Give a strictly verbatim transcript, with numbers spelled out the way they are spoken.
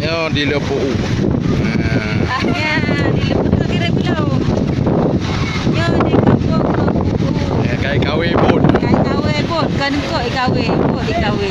Nyoe di Leupuk U. Nah. Ah, ya, di Leupuk U kira bilau. Nyoe di kampung Leupuk U. Ya, kai kawé bot. Kai kawé bot, kan kok ikawé, bot ikawé.